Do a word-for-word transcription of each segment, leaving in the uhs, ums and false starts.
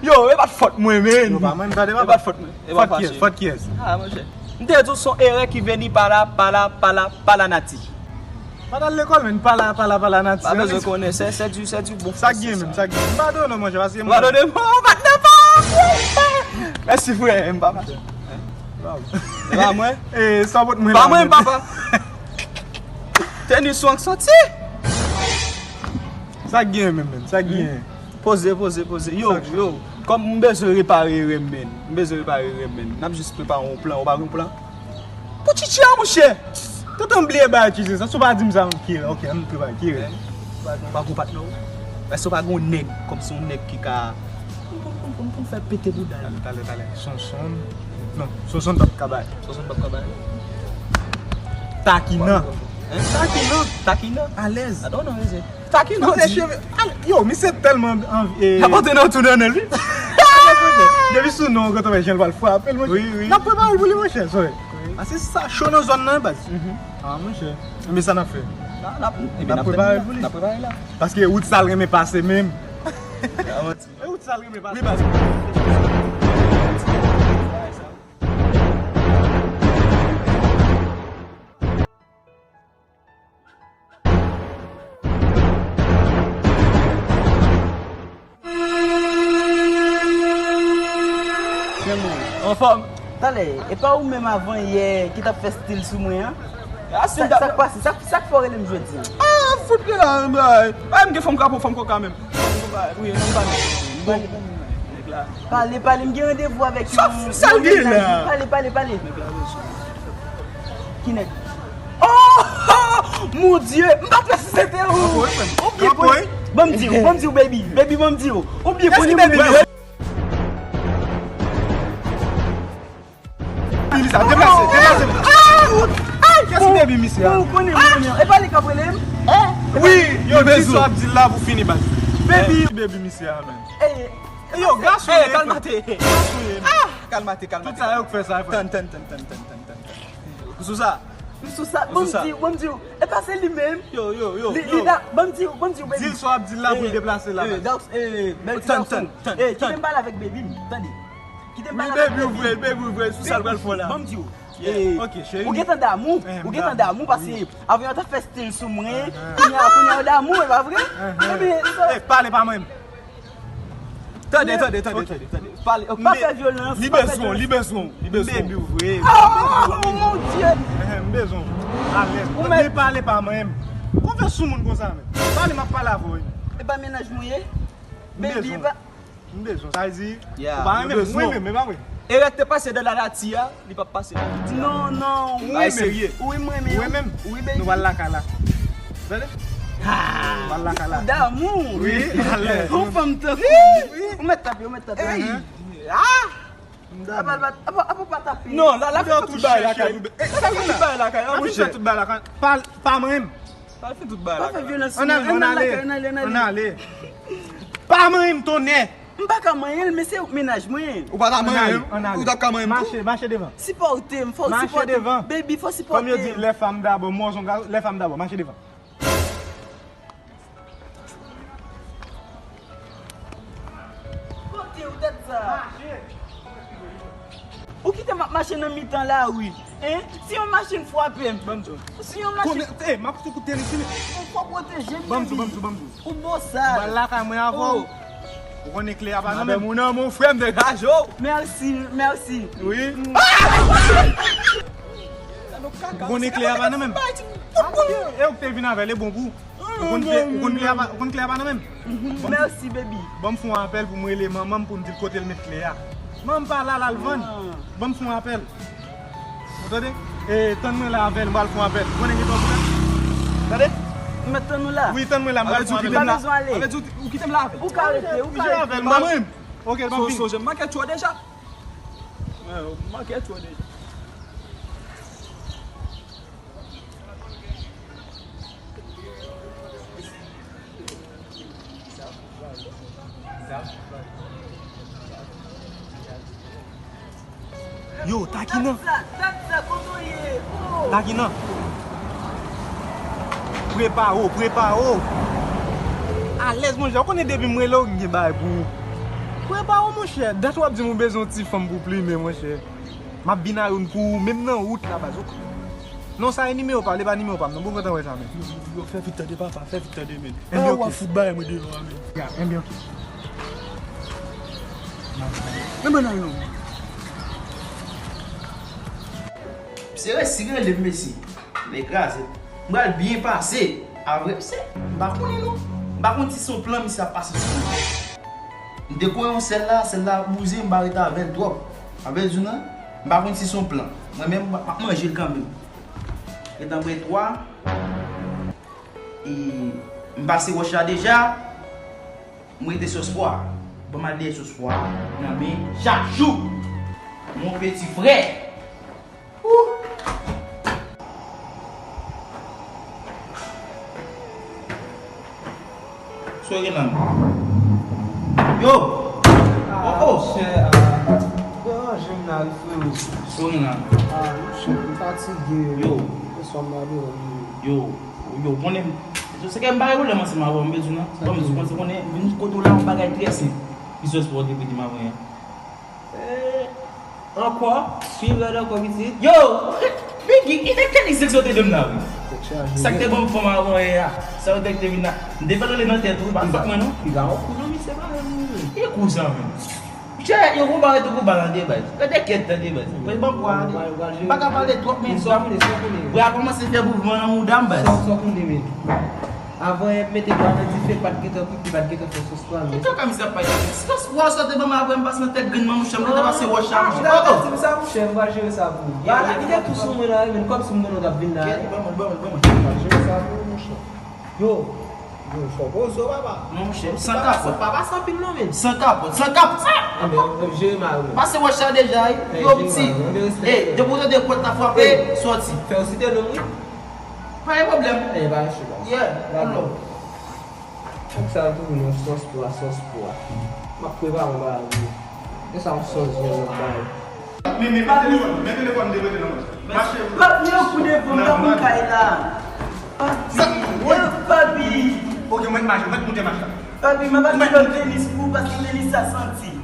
Yo, e pa t fòt mwen, men. Yo, pa mwen, m tande, papa. E pa t fòt mwen. E pa fache. Fòt kiyès? Fòt kiyès? Ah, monchè. M te di w se yon erè ki vini pa la, pa la, pa la, pa la nati. Pa t al lekòl, men pa la, pa la, pa la nati. Pa bezwen konnen, se, se di, se di bon. Sa k gen menm, sa k gen. M padone w, monchè, paske m padone m, oh, patnè pa. Mèsi, frè, m pa fache. E pa mwen. E, sa w pot mwen la, pa mwen, papa. Teni sou an k soti. Sa k gen menm, menm, sa k gen. Poze, poze, poze. Yo, yo, kòm m bezwen repare erè m, menm. M bezwen repare erè m, menm. N ap jis prepare yon plan, ou pa gen plan? Pou Chichi a, monchè. Tonton bliye bay Chichi sa, si w pa di m sa, ki erè? Ok, ann prepare, ki erè? Ou pa gen patnè w? Èske w pa gen yon nèg, kòmsi yon nèg ki ka pou, pou, pou, pou, pou fè pete bouda l? Talè, talè, talè. Sonson. Non, Sonson p ap ka bay. Sonson p ap ka bay. Takinan. Hein? Takinan. Takinan. Alèz. I don't know, is it? Takinan. Yo, misye tèlman anvi. N ap pote nan tou nan wi. Depi sou non, kote wè jan l pral frape l, monchè. Wi, wi. N ap prepare l pou li, monchè, sòy. A se sa, cho nan zòn nan, baz. Ah, monchè. Enben sa n ap fè. N ap prepare l pou li. N ap prepare la. Paske wout sa l renmen pase menm. E wout sa l renmen pase. Wi, baz. Anfòm. Talè, e pa ou menm avan yè ki t ap fè stil sou mwen an? Sa, sa k pase? Sa, sa k fè w rele m jodi a? Ah, fout li la, bay. Bay, m gen fanm kapo, fanm koka menm. Fanm koka, wi, non, pa nèg la. Pale, pale, m gen randevou avèk yon, yon nèg la. Pale, pale, pale. Ki nèg? Oh, oh, mon Dieu, m pa t wè si se te ou. Ou byen konn. Ban m di w, ban m di w, baby. Baby, ban m di w. Ou byen konn. Deplase, deplase. Kiyès ki baby misye a? Ou konnen mwen menm. E pa li k ap rele m? Wi, yo di sa w ap di la pou fini, baz. Baby. Baby misye a, menm. Yo, gason. Kalmate. Gason. Kalmate, kalmate. Tout sa yo k fè sa, frè. Tann, tann, tann. Ou sou sa? M sou sa. Ban m di w, ban m di w. E pa se li menm. Yo, yo, yo. Li, li da, ban m di w, ban m di w, baby. Di l sa w ap di la pou l deplase la, baz. Tann, tann, tann. Kite m pale avèk baby m, tande. Kite m pale avèk baby. Wi, baby, ou vre, baby, ou vre. Sou sa l pral fè la. Ban m di w. Ok, cheri. Ou gentan damou, ou gentan damou, paske avan yo t ap fè stil sou mwen, kounye a, kounye a yo damou, e pa vre? Ebyen, pale pa mwen. Tande, tande, tande, tande, tande. Pale, pa fè vyolans, pa fè vyolans. Li bezwen w, li bezwen w, li bezwen w. Baby ou vre. Oh, mon Dieu. M bezwen w. Alèz. Ou mèt pale pa mwen. Konfyans sou moun konsa, men. Pale, m ap pale avè w. E pa mennaj mwen ye? Baby, e pa. M bezwen w. Sa vle di, ou pa renmen m, ou renmen m, e pa vre? Erè k te pase nan lanati a, li p ap pase nan lanati a. Non, non, wi, serye. Wi, mwen menm. Wi, baby. Nou pral lakay la. Tande? Nou pral lakay la. Ou damou. Wi, alèz. Yon fanm tankou. Ou mèt tape, ou mèt tape. Ey! Ah! Apa, apa, apa, apa tape. Non, la, la fè tout bagay lakay. La fè tout bagay lakay, an, monchè. Pa, pa mwen menm. Pa fè tout bagay lakay. Pa fè vyolans sou mwen. Ann ale, ann ale, ann ale. Pa manyen m, tonnè. M pa ka manyen l, men se ou k mennaj mwen. Ou pa ta manyen l, ou t ap ka manyen m tou. Mache, mache devan. Sipòte m, fò w sipòte m. Mache devan. Baby, fò w sipòte m. Kòm yo di, les femmes d'abord, mòzon, les femmes d'abord, mache devan. Kote ou tèt sa? Ou kite m ap mache nan mitan lari, en? Si yon machin frape m. Ban m di w. Si yon machin. Konnen, eh, m ap fout ou kout tènis li. Ou fò pwoteje m, baby. Ban m di w, ban m di w, ban m di w. Ou bosal. M pral lakay mwen avè w. Ou konnen kle a pa nan men m. Mon amour, frè m, degaje w. Mèsi, mèsi. Wi. Ou konnen kle a pa nan men m. E ou ki te vin avè l, e bon pou ou. Ou konn kle, ou konn kle a pa, ou konn kle a pa nan men m? Mèsi, baby. Ban m fè yon apèl pou m rele manman m pou m di l kote l met kle a. Manman m pa la, l al vann. Ban m fè yon apèl. Ou tande? E, tann mwen la avè l, m pral fè yon apèl. Ou konnen gen tan pou la? Tande? M mèt tann ou la. Wi, tann mwen la, m pral fè yon apèl. Ou pa bezwen ale. Sa vle di ou kite m la avè l? Ou ka rete, ou ka rete. Avè l, manman m. Ok, ban m vini. Sonje m manke tchò deja. Manke tchò deja. Yo, Takinan. Takinan. Prepare w, prepare w. Alèz, monchè, ou konnen depi m rele w, gen bagay pou ou. Prepare w, monchè. Dat w ap di m ou bezwen yon ti fanm pou plimen, monchè. M ap vin a youn pou ou, menm nan wout la, baz. Non, sa e nimewo pa l, e pa nimewo pa m, non. Bon, kontan wè sa, men. Yo, fè vit tande, papa, fè vit tande, men. Enben, ok. W ap fout bagay mwen deyò a, men. Ya, enben, ok. Enben, nan youn. Misye resi rele m, mesye. M kraze. M pral byen pase. Avre, se, m pa konnen non. M pa konn si se yon plan misye ap pase sou mwen. M te kwè yon sèl la, sèl la ap bouze, m pa rete avè l twòp. Sa vle di non, m pa konn si se yon plan. Mwen menm, m ap manje l kanmenm. Gentan bwè twa. E m pase wòch la deja. M rete sòs pwa. Ban m al dèyè sòs pwa nan men chak jou. Mon peti frè. Ou! Sa w gen la? Yo! Oh, oh! Chè, ah, deranje m la, wi, frero. Sa w gen la? Ah, monchè, m fatige. Yo! Bonswa, m pa dòmi. Yo, yo, konnen, se ke m pa gen pwoblèm ansanm avè w, m bezwen nan. Bon, m bezwen konnen, konnen, vin kote w la, yon bagay trè senp. Ki sòs pwa w te prete m avè a? Eh, ankò? Pi rèd ankò, pitit? Yo! Biggie, e nèg Tenis X yo te dwe m la, wi. Sa k te ban m fanm avan yè a. Sa yo te vin la. M te fè rele nan tèt ou, pa fòt mwen, non. Piga yon kou nan misye, pa rele nou. E kou sa, men. Chè, yo konpare tou kou balande, baz. Gade kèt tande, baz. Mwen ban kwa, tande. M pa ka pale twòp, men sa. Bra kòmanse fè mouvman nan mouda m, baz. Sa, sa konnen, men. Avan yè m mete dlo nan dife, pa t gentan kwit, li pa t gentan fè sòs pwa, men. Kaka misye ap pale. Sòs pwa sa te ban m apre m pase nan tèt grenn manmouche m, li te pase wòch la, monchè. Oh, oh. Di m sa, monchè, m pral jere sa pou ou. Ba la, kite tou sou mwen la, men kòmsi m konnen w t ap vin la. Kèt, ban mwen, ban mwen, ban mwen. M pral jere sa pou ou, monchè. Yo. Yo, fò poze w, papa. Non, monchè, san kapòt. Papa, san pil non, men. San kapòt, san kapòt, san kapòt. Jere mal, men. Pase wòch la deja, wi. Yo, piti. Eh, depi w tande pòt la frape, sòti. Fè w site non, wi. Pa gen pwoblèm. Eh, pa gen chita. Yeah, alò. Fòk sa tou vin yon sòs pwa, sòs pwa. M ap prepare yon bagay pou ou. E sa yon sòs vyann nan bay. Men, men, men telefòn, men telefòn de mete nan mwen. Mache. Papi, yon kou devan m pa konn kay la. Papi, papi. Ok, mwen mache, mwen moute mache. Papi, m ap achte lòt tenis pou ou, paske tenis sa santi.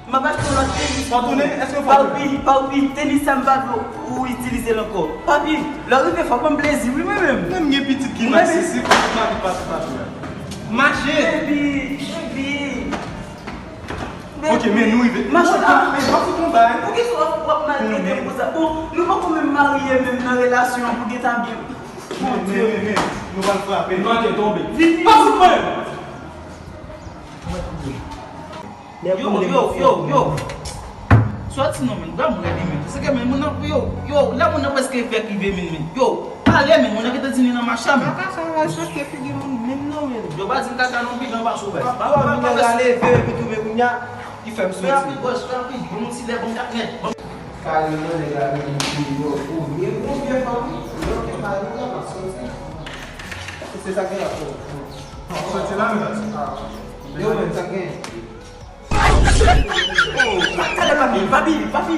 M ap achte yon lòt tenis pou ou. Fò tounen? Èske fò tounen? Papi, papi, tenis sa m pa vle ou itilize l ankò. Papi, lè w rive fò ban m plezi, wi, mwen menm. Mwen m gen pitit ki masisi, pou mari pase papi a. Mache! Baby, baby. Ok, men nou rive. Mache la. Men w ap fout yon bay. Poukisa w ap, w ap maltrete m konsa? Bon, nou poko menm marye menm nan relasyon an pou gentan gen. Men, men, men, men, nou pral frape. Nou pral tonbe. Vini. Pa fout mwen! Yo, yo, yo, yo. Sòti non, men, gad moun nan, men. Se ke, men, moun nan, yo, yo, la moun nan prèske fèk rive, men, men. Yo, pale, men, moun nan gentan di li nan mache a, men. Kaka sa, respekte figi moun, men non, men. Yo, pa di m kaka non, piga anba sou bèt. Pa, pa, pa, pa, pa, leve, epi tou, men, kounye a, li fè m soti. Rapid, bòs, rapid. Bon, ti lè, bon, kat nèt. Bon. Kareman, nèg la vin di yo, ou vye, ou vye fanm, yo, ke mari w la, m ap soti. Se sa gen la, pou. Soti la, men. Yo, men, sa gen. Talè, papi, papi, papi,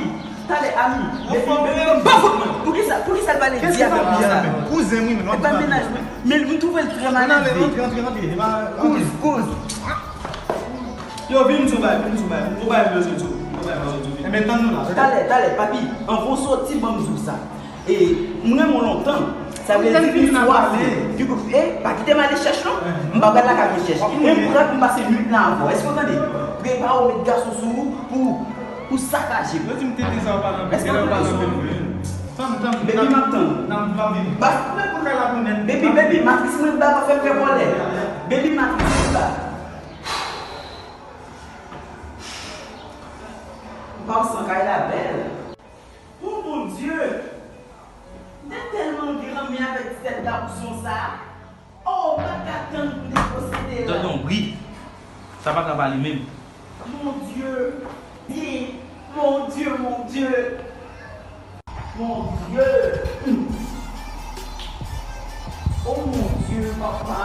talè, ami. Depi, depi, pa fout mwen. Poukisa, poukisa l pale di avè m konsa? Kouzen mwen, non. E pa mennaj mwen. Men m twouve l trè malelve. Antre, antre, antre. Kouz, kouz. Yo, vin sou bay, vin sou bay. Ou bay bezwen sou. Ou bay bezwen sou. Enben, tann nou la. Talè, talè, papi. Anvan w soti, ban m di w sa. E, m renmen w lontan. Sa vle di, m swazi. Dikou, e, pa kite m ale chèch, non. M pa pral lakay mwen chèch. E m prè pou m pase nuit la avè w. Èske w tande? Prepare w, met gason sou ou pou, pou sakaje m. Yo di m tete sa w pa nan. Èske w tande? Tann, tann, baby, m ap tann. Nan, m pa vini. Ba, baby, baby, matris mwen ba, pa fè m fè vòlè. Baby, matris mwen ba. Kòm san kay la bèl. Oh, mon Dieu! M te tèlman granmen avèk ti tèt gabouson sa. Oh, m pa t ka tann pou m te posede l. Tande yon bri. Sa pa ka pale menm. Mon Dieu! Mon Dieu, mon Dieu! Mon Dieu! Oh, mon Dieu, papa!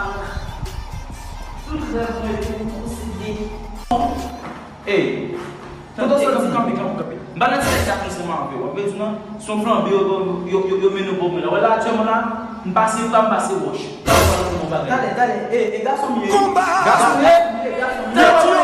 Tout rèv mwen te posede. Ey! Tande, kanpe, kanpe, kanpe, kanpe. M pa nan ti tèt sa konsa ansanm avè w. W ap bezwen nan, se yon flanbe yo, yo, yo, yo, yo mennen w ba mwen la. Wè la, aktyèlman la, m pase pwa, m pase wòch. Talè, talè, e, e gason m ye. Gason m ye. Gason m ye, gason m ye.